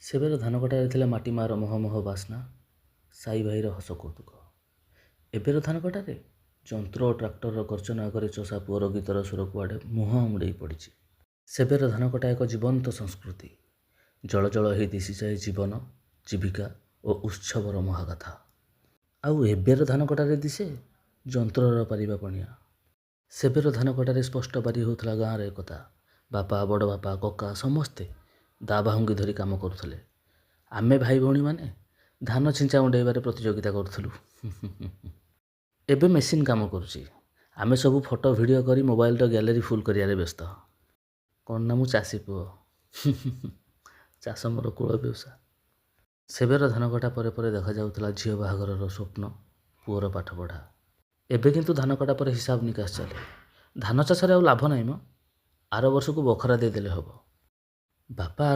ସେବେର ଧାନ କଟାରେ ଥିଲା ମାଟି ମାଆର ମହ ମହ ବାସ୍ନା, ସାଇ ଭାଇର ହସ କୌତୁକ। ଏବେର ଧାନ କଟାରେ ଯନ୍ତ୍ର ଓ ଟ୍ରାକ୍ଟରର ଗର୍ଜନ ଆଗରେ ଚଷା ପୁଅର ଗୀତର ସୁର କୁଆଡ଼େ ମୁହଁ ଆମୁଡ଼େଇ ପଡ଼ିଛି। ସେବେର ଧାନ କଟା ଏକ ଜୀବନ୍ତ ସଂସ୍କୃତି। ଜଳ ଜଳ ହେଇ ଦିଶିଯାଏ ଜୀବନ, ଜୀବିକା ଓ ଉତ୍ସବର ମହାଗାଥା। ଆଉ ଏବେର ଧାନ କଟାରେ ଦିଶେ ଯନ୍ତ୍ରର ପାରିବା ପଣିଆ। ସେବେର ଧାନ କଟାରେ ସ୍ପଷ୍ଟ ବାରି ହେଉଥିଲା ଗାଁର ଏକତା। ବାପା, ବଡ଼ ବାପା, କକା ସମସ୍ତେ ଦା ବାହୁଙ୍ଗି ଧରି କାମ କରୁଥିଲେ। ଆମେ ଭାଇ ଭଉଣୀମାନେ ଧାନ ଛିଞ୍ଚା ଉଣ୍ଡେଇବାରେ ପ୍ରତିଯୋଗିତା କରୁଥିଲୁ। ଏବେ ମେସିନ୍ କାମ କରୁଛି। ଆମେ ସବୁ ଫଟୋ ଭିଡ଼ିଓ କରି ମୋବାଇଲର ଗ୍ୟାଲେରୀ ଫୁଲ୍ କରିବାରେ ବ୍ୟସ୍ତ। କ'ଣ ନା ମୁଁ ଚାଷୀ ପୁଅ, ଚାଷ ମୋର କୂଳ ବେଉସା। ସେବେର ଧାନ କଟା ପରେ ପରେ ଦେଖାଯାଉଥିଲା ଝିଅ ବାହାଘରର ସ୍ୱପ୍ନ, ପୁଅର ପାଠପଢ଼ା। ଏବେ କିନ୍ତୁ ଧାନ କଟା ପରେ ହିସାବ ନିକାଶ ଚାଲେ। ଧାନ ଚାଷରେ ଆଉ ଲାଭ ନାହିଁ ମ, ଆର ବର୍ଷକୁ ବଖରା ଦେଇଦେଲେ ହେବ। ବାପା ଆର